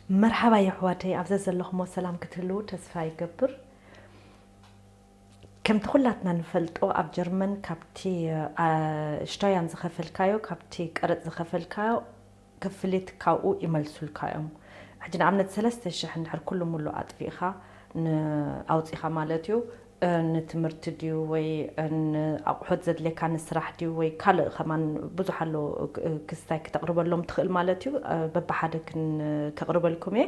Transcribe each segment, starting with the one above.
መርሓባ የሕዋተይ፣ ኣብ ዘዘለኹሞ ሰላም ክትህልዉ ተስፋ ይገብር። ከምቲ ኩላትና ንፈልጦ፣ ኣብ ጀርመን ካብቲ፣ አ፣ ሽቶያን ዝኸፈልካዮ፣ ካብቲ ቀረጽ ዝኸፈልካዮ ክፍሊት ካብኡ ይመልሱልካ እዮም። ሕጂ ንኣብነት ሰለስተ ሽሕ እንድሕር ኩሉ ሙሉ ኣጥፊእኻ ን-፣ ኣውጺኻ ማለት እዩ፣ እ፣ ንትምህርቲ ድዩ ወይ፣ እ፣ ንኣቑሑት ዘድልየካ ንስራሕ ድዩ ወይ ካልእ ከማን ብዙሕ ኣሎ፣ እ፣ ክስታይ ክተቕርበሎም ትኽእል ማለት እዩ። እ፣ በብሓደ ክን-፣ ከቕርበልኩም እየ።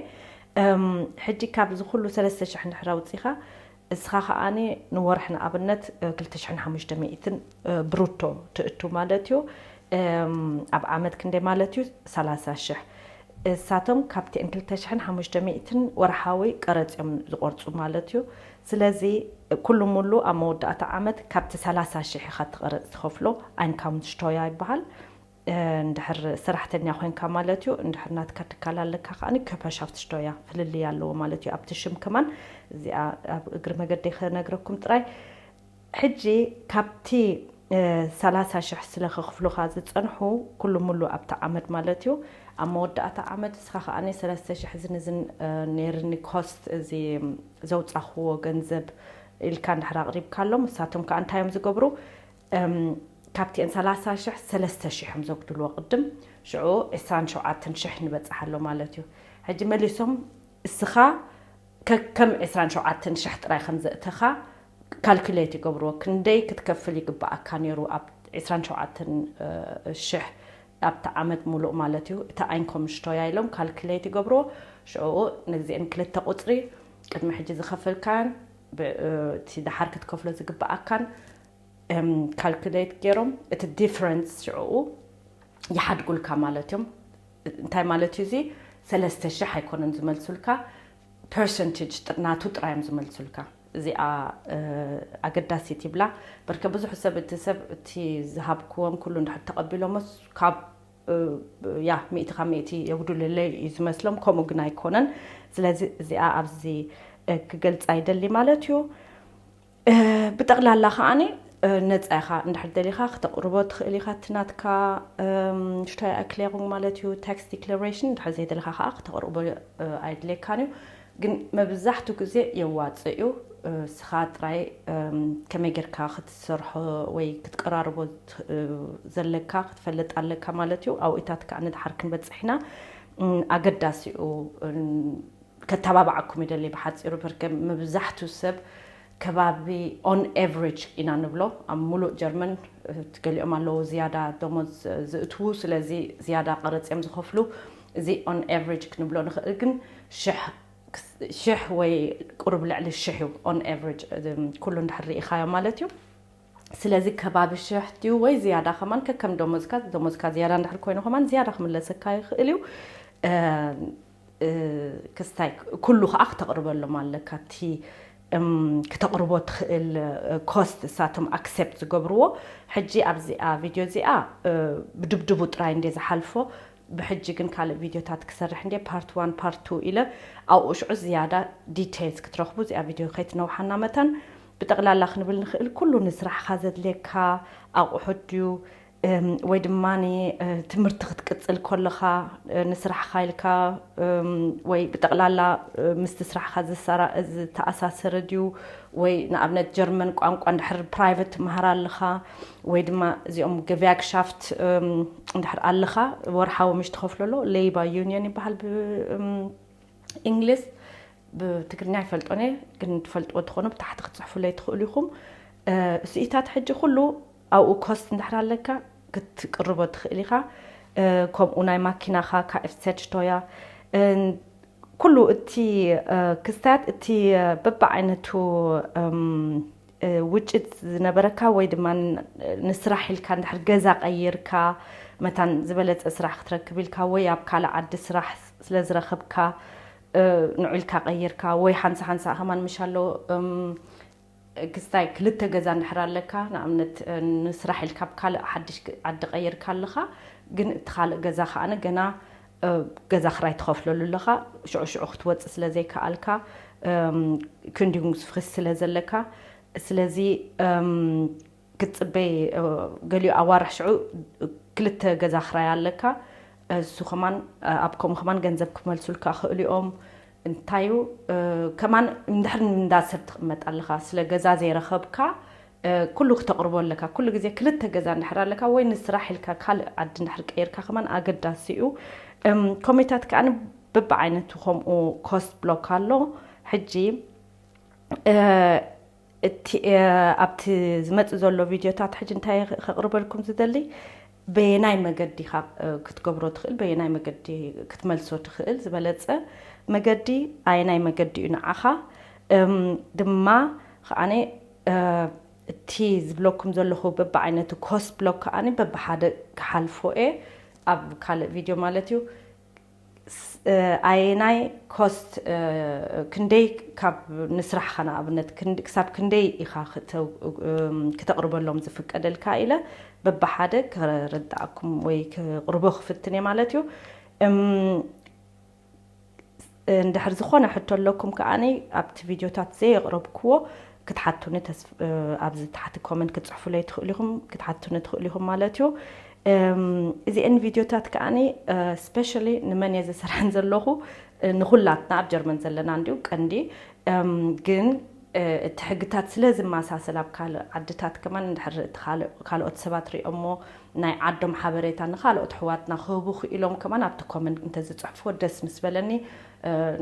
እም፣ ሕጂ ካብዚ ኩሉ ሰለስተ ሽሕ እንድሕር ኣውጺኻ፣ እስኻ ከኣኒ ንወርሒ ንኣብነት፣ እ፣ ክልተ ሽሕን ሓሙሽተ ሚእትን፣ እ፣ ብሩቶ ትእቱ ማለት እዩ። እም፣ ኣብ ዓመት ክንደይ ማለት እዩ? ሰላሳ ሽሕ። እሳቶም ካብቲአን ክልተ ሽሕን ሓሙሽተ ሚእትን ወርሓዊ ቀረጽ እዮም ዝቆርጹ ማለት እዩ። ስለዚ ኩሉ ሙሉ ኣብ መወዳእታ ዓመት ካብቲ ሰላሳ ሽሕ ኢኻ እቲ ቀረጽ ትኸፍሎ፣ ኣይንካውንትሽቶያ ይበሃል። እ፣ እንድሕር ሰራሕተኛ ኮይንካ ማለት እዩ፣ እንድሕር ናትካ ትካል ኣለካ ከኣኒ ከፐርሻፍትሽቶያ ፍልልይ ኣለዎ ማለት እዩ። ኣብቲ ሽም ከማን እዚኣ ኣብ እግሪ መገደይ ክነግረኩም ጥራይ። ሕጂ ካብቲ፣ እ፣ ሰላሳ ሽሕ ስለ ከኽፍሉኻ ዝጸንሑ፣ ኩሉ ሙሉ ኣብቲ ዓመት ማለት እዩ፣ ኣብ መወዳእታ ዓመት እስኻ ከኣኒ ሰለስተ ሽሕ ዝን ዝን፣ እ፣ ነይርኒ ኮስት፣ እዚ ዘውጻኽዎ ገንዘብ ኢልካ እንድሕር ኣቕሪብካሎም፣ ንሳቶም ከኣ እንታይ እዮም ዝገብሩ? እም፣ ካብቲአን ሰላሳ ሽሕ፣ ሰለስተ ሽሕ እዮም ዘጉድልዎ ቅድም፣ ሽዑ ዕስራን ሸውዓተን ሽሕ ንበጽሕ ኣሎ ማለት እዩ። ሕጂ መሊሶም እስኻ ከከም ዕስራን ሸውዓተን ሽሕ ጥራይ ከም ዘእተኻ ካልኩሌት ይገብርዎ። ክንደይ ክትከፍል ይግብኣካ ነይሩ ኣብ ዕስራን ሸውዓተን ሽሕ ኣብቲ ዓመት ሙሉእ ማለት እዩ። እቲ ኣይንኮምሽቶያ ኢሎም ካልኩሌት ይገብርዎ። ሽዑ ነዚአን ክልተ ቁጽሪ ቅድሚ ሕጂ ዝኸፈልካዮን ብ-፣ እቲ ደሓር ክትከፍሎ ዝግብኣካን፣ እም፣ ካልኩሌት ገይሮም እቲ ዲፍረንስ ሽዑ ይሓድጉልካ ማለት እዮም። እንታይ ማለት እዩ እዚ? ሰለስተ ሽሕ ኣይኮነን ዝመልሱልካ፣ ፐርሰንቴጅ ጥር-፣ ናቱ ጥራይ እዮም ዝመልሱልካ። እዚኣ፣ እ፣ ኣገዳሲት ይብላ። በርከ ብዙሕ ሰብ፣ እቲ ሰብ፣ እቲ ዝሃብክዎም ኩሉ እንድሕር ተቐቢሎሞስ ካብ፣ እ፣ ያ፣ ሚእቲ ካብ ሚእቲ የጉድልለይ እዩ ዝመስሎም። ከምኡ ግን ኣይኮነን። ስለዚ እዚኣ ኣብዚ፣ እ፣ ክገልጻ ይደሊ ማለት እዩ። እ፣ ብጠቕላላ ከኣኒ፣ እ፣ ነጻ ኢኻ። እንድሕር ደሊኻ ክተቕርቦ ትኽእል ኢኻ፣ እቲ ናትካ፣ እም፣ ሽቶያ ኤርክሌሩንግ ማለት እዩ፣ ታክስ ዲክለሬሽን። እንድሕር ዘይደሊኻ ከኣ ክተቕርቦ፣ እ፣ ኣይድልየካን እዩ። ግን መብዛሕቱ ግዜ የዋጽእ እዩ። እ፣ ስኻ ጥራይ፣ እም፣ ከመይ ጌርካ ክትሰርሖ ወይ ክትቀራርቦ ት-፣ እ፣ ዘለካ ክትፈልጥ ኣለካ ማለት እዩ። ኣብኡታት ከኣ ንድሓር ክንበጽሕ ኢና። እም፣ ኣገዳሲ እዩ። እም፣ ከተባብዓኩም ይደሊ ብሓጺሩ። በርከ መብዛሕቱ ሰብ ከባቢ ኦን ኤቨሬጅ ኢና ንብሎ። ኣብ ሙሉእ ጀርመን፣ እ፣ ገሊኦም ኣለዉ ዝያዳ ደሞዝ ዝእትዉ፣ ስለዚ ዝያዳ ቀረጽ እዮም ዝኸፍሉ። እዚ ኦን ኤቨሬጅ ክንብሎ ንኽእል፣ ግን ሽሕ ክስ-፣ ሽሕ ወይ ቁሩብ ልዕሊ ሽሕ እዩ ኦን ኤቨሬጅ፣ እ፣ ኩሉ እንድሕር ርኢኻዮ ማለት እዩ። ስለዚ ከባቢ ሽሕ ድዩ ወይ ዝያዳ ከማን ከከም ደሞዝካ፣ ደሞዝካ ዝያዳ እንድሕር ኮይኑ ከማን ዝያዳ ክምለሰካ ይኽእል እዩ። እ፣ እ፣ ክስታይ ኩሉ ከኣ ክተቕርበሎም ኣለካ። እቲ፣ እም፣ ክተቕርቦ ትኽእል፣ እ፣ ኮስት እሳቶም ኣክሴፕት ዝገብርዎ። ሕጂ ኣብዚኣ ቪድዮ እዚኣ፣ እ፣ ብድብድቡ ጥራይ እንደ ዝሓልፎ፣ ብሕጂ ግን ካልእ ቪድዮታት ክሰርሕ እንደ ፓርት ዋን፣ ፓርት ቱ ኢለ ኣብኡ ሽዑ ዝያዳ ዲቴይልስ ክትረኽቡ እዚኣ ቪድዮ ከይትነውሓና መታን። ብጠቕላላ ክንብል ንኽእል ኩሉ ንስራሕኻ ዘድልየካ ኣቑሑት ድዩ፣ እም፣ ወይ ድማ ን-፣ እ፣ ትምህርቲ ክትቅጽል ከለኻ፣ እ፣ ንስራሕኻ ኢልካ፣ እም፣ ወይ ብጠቕላላ፣ እ፣ ምስቲ ስራሕኻ ዝሰራ-፣ ዝተኣሳሰረ ድዩ፣ ወይ ንኣብነት ጀርመን ቋንቋ እንድሕር ፕራይቨት ትመሃር ኣለኻ፣ ወይ ድማ እዚኦም ገቪያግሻፍት፣ እም፣ እንድሕር ኣለኻ፣ ወርሓዊ ምሽ ትኸፍለሎ፣ ሌይባ ዩኒየን ይበሃል ብ-፣ እም፣ እንግሊዝ። ብትግርኛ ኣይፈልጦን እየ፣ ግን ትፈልጥዎ ትኾኑ ብታሕቲ ክትጽሕፉለይ ትኽእሉ ኢኹም። እ፣ ስኢታት ሕጂ ኩሉ ኣብኡ ኮስት እንድሕር ኣለካ ክትቅርቦ ትኽእል ኢኻ። እ፣ ከምኡ ናይ ማኪናኻ፣ ካኤፍሰች ቶያ፣ እ፣ ኩሉ እቲ፣ እ፣ ክስታያት እቲ፣ እ፣ በብዓይነቱ፣ እም፣ እ፣ ውጭት ዝነበረካ ወይ ድማ ን-፣ ንስራሕ ኢልካ እንድሕር ገዛ ቀይርካ፣ መታን ዝበለጸ ስራሕ ክትረክብ ኢልካ ወይ ኣብ ካልእ ዓዲ ስራሕ ስለ ዝረኸብካ፣ እ፣ ንዑ ኢልካ ቀይርካ ወይ ሓንሳ ሓንሳ ከማን ምሽ ኣሎ፣ እም፣ ክስታይ ክልተ ገዛ እንድሕር ኣለካ፣ ንኣብነት፣ እ፣ ንስራሕ ኢልካ ኣብ ካልእ ሓድሽ ክ-፣ ዓዲ ቀይርካ ኣለኻ፣ ግን እቲ ካልእ ገዛ ከኣ ገና፣ እ፣ ገዛ ክራይ ትኸፍለሉ ኣለኻ፣ ሽዑ ሽዑ ክትወጽእ ስለ ዘይከኣልካ፣ እም፣ ክንዲጉንግስፍሪስት ስለ ዘለካ፣ ስለዚ፣ እም፣ ክትጽበይ፣ እ፣ ገሊኡ ኣዋርሕ ሽዑ ክልተ ገዛ ክራይ ኣለካ። እሱ ከማን ኣብ ከምኡ ከማን ገንዘብ ክመልሱልካ ክእሉ እዮም። እንታዩ ከማን እንድሕር እንዳ ሰብ ትቕመጥ ኣለኻ፣ ስለ ገዛ ዘይረኸብካ ኩሉ ክተቕርቦ ኣለካ። ኩሉ ግዜ ክልተ ገዛ እንድሕር ኣለካ ወይ ንስራሕ ኢልካ ካልእ ዓዲ እንድሕር ቀይርካ ከማን ኣገዳሲ እዩ። ኮሜታት ከኣ በብዓይነቱ ከምኡ ኮስት ብሎክ ኣሎ። ሕጂ እቲ ኣብቲ ዝመጽእ ዘሎ ቪድዮታት ሕጂ እንታይ ከቕርበልኩም ዝደሊ፣ በየናይ መገዲ ኢኻ ክትገብሮ ትኽእል፣ በየናይ መገዲ ክትመልሶ ትኽእል ዝበለጸ መገዲ ኣየናይ መገዲ እዩ ንዓኻ? ድማ ከዓነ እቲ ዝብለኩም ዘለኹ በብዓይነቱ ኮስት ብሎክ ከዓኒ በብሓደ ክሓልፎ እየ ኣብ ካልእ ቪድዮ ማለት እዩ። ኣየናይ ኮስት ክንደይ ካብ ንስራሕኻ ንኣብነት ክሳብ ክንደይ ኢኻ ክተቕርበሎም ዝፍቀደልካ ኢለ በብሓደ ክርዳእኩም ወይ ክቕርቦ ክፍትን እየ ማለት እዩ። እንድሕር ዝኾነ ሕቶ ኣለኩም ከዓኒ ኣብቲ ቪድዮታት ዘየቕረብክዎ ክትሓቱኒ ኣብዚ ታሕቲ ኮመንት ክትፅሕፉለይ ትኽእሉ ኢኹም፣ ክትሓቱኒ ትኽእሉ ኢኹም ማለት እዩ። እዚአን ቪድዮታት ከዓኒ ስፔሻሊ ንመን እየ ዝሰርሐን ዘለኹ? ንኹላትና ኣብ ጀርመን ዘለና እንዲሁ ቀንዲ፣ ግን እቲ ሕግታት ስለ ዝመሳሰል ኣብ ካልእ ዓድታት ከማን እንድሕር ካልኦት ሰባት ሪኦሞ ናይ ዓዶም ሓበሬታ ንኻልኦት ኣሕዋትና ክህቡ ክኢሎም ከማን ኣብቲ ኮመንት እንተዝፅሕፍዎ ደስ ምስ በለኒ።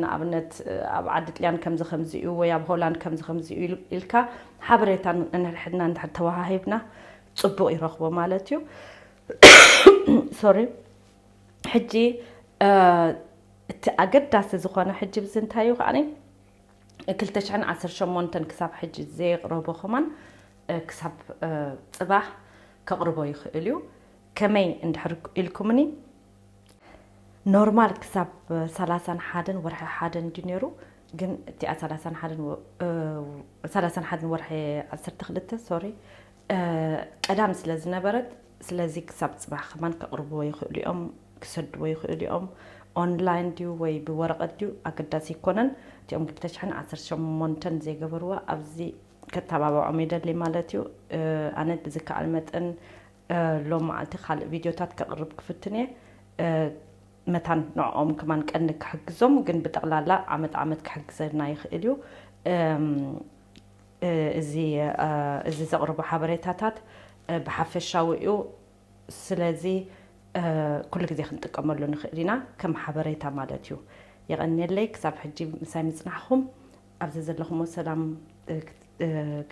ንኣብነት ኣብ ዓዲ ጥልያን ከምዚ ከምዚ እዩ ወይ ኣብ ሆላንድ ከምዚ ከምዚ እዩ ኢልካ ሓበሬታ ንሕድሕድና እንድሕር ተወሃሂብና ፅቡቕ ይረኽቦ ማለት እዩ። ሶሪ። ሕጂ እቲ ኣገዳሲ ዝኾነ ሕጂ ብዚ እንታይ እዩ ከዓኒ ክልተ ሽሕን ዓሰርተ ሸሞንተን ክሳብ ሕጂ ዘየቕረቦ ከማን ክሳብ ፅባሕ ከቕርቦ ይኽእል እዩ። ከመይ እንድሕር ኢልኩምኒ ኖርማል ክሳብ ሰላሳን ሓደን ወርሒ ሓደን ድዩ ነይሩ? ግን እቲኣ ሰላሳን ሓደን ወ- እ፣ ሰላሳን ሓደን ወርሒ ዓሰርተ ክልተ ሶሪ እ፣ ቀዳም ስለ ዝነበረት ስለዚ ክሳብ ፅባሕ ከማን ከቕርብዎ ይኽእሉ እዮም፣ ክሰድዎ ይኽእሉ እዮም። ኦንላይን ድዩ ወይ ብወረቐት ድዩ ኣገዳሲ ኣይኮነን። እቲኦም ክልተ ሽሕን ዓሰርተ ሸሞንተን ዘይገበርዋ ኣብዚ ከተባብዖም ይደሊ ማለት እዩ። ኣነ ብዝከኣል መጠን ሎም መዓልቲ ካልእ ቪድዮታት ከቕርብ ክፍትን እየ። መታን ንዕኦም ከማን ቀንዲ ክሕግዞም ግን ብጠቕላላ ዓመት ዓመት ክሕግዘና ይኽእል እዩ። እዚ ዘቕርቦ ሓበሬታታት ብሓፈሻዊ እዩ። ስለዚ ኩሉ ግዜ ክንጥቀመሉ ንኽእል ኢና ከም ሓበሬታ ማለት እዩ። የቐንየለይ ክሳብ ሕጂ ምሳይ ምፅናሕኹም። ኣብዚ ዘለኹሞ ሰላም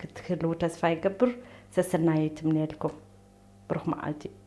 ክትህልዉ ተስፋ ይገብር። ሰሰናዩ ትምነየልኩም። ብሩኽ መዓልቲ።